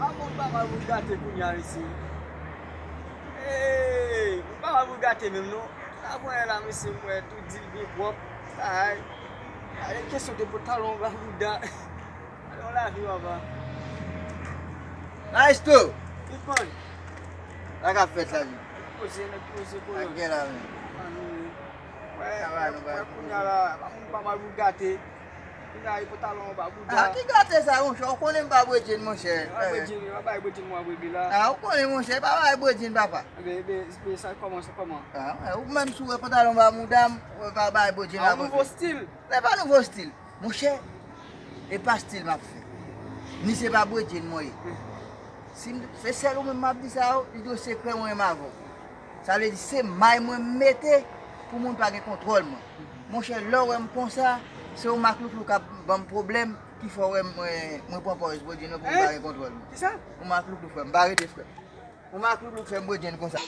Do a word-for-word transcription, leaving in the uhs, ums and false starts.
Pa moun pa mal pou gate kounye a, mesye. Hey, moun pa mal pou gate menm, non. Tout avanyè la, mesye, m wè tout di l byen pwòp. Ay, ale kesyon de pantalon ba bouda. Ale yon lavi, papa. Maestro! Big man. Sa k ap fèt la, wi? Poze, nèg poze kolòn. Sa k gen la, menm? Annou, wè, wè, kounye a la, pa moun pa mal pou gate. Kounye a, e pantalon ba bouda. Ah, ki gate sa, monchè? Ou konnen m pa bredjenn, monchè. Pa bredjenn, pa bay bredjenn mwa bredjenn la. Ah, ou konnen, monchè, pa bay bredjenn, papa. Ebe, ebe, ebe, sa kòman, sa kòman? Ah, wè, ou menm si w wè pantalon ba bouda m, ou pa bay bredjenn la. Ah, yon nouvo stil. Se pa nouvo stil. Monchè, e pa stil m ap fè. Ni se pa bredjenn mwen ye. Si m, se sèl ou menm m ap di sa yo, li dwe sekrè mwen menm avè w. Sa vle di se may mwen m mete pou moun pa gen kontwòl mwen. Monchè, lè w wè m konsa, se yon maklouklou k ap ban m pwoblèm ki fè w wè mwen, mwen pran pòz bredjenn mwen pou moun pa gen kontwòl mwen. Kisa? Yon maklouklou, frè m, pa rete, frè m. Yon maklouklou k fè m bredjenn konsa.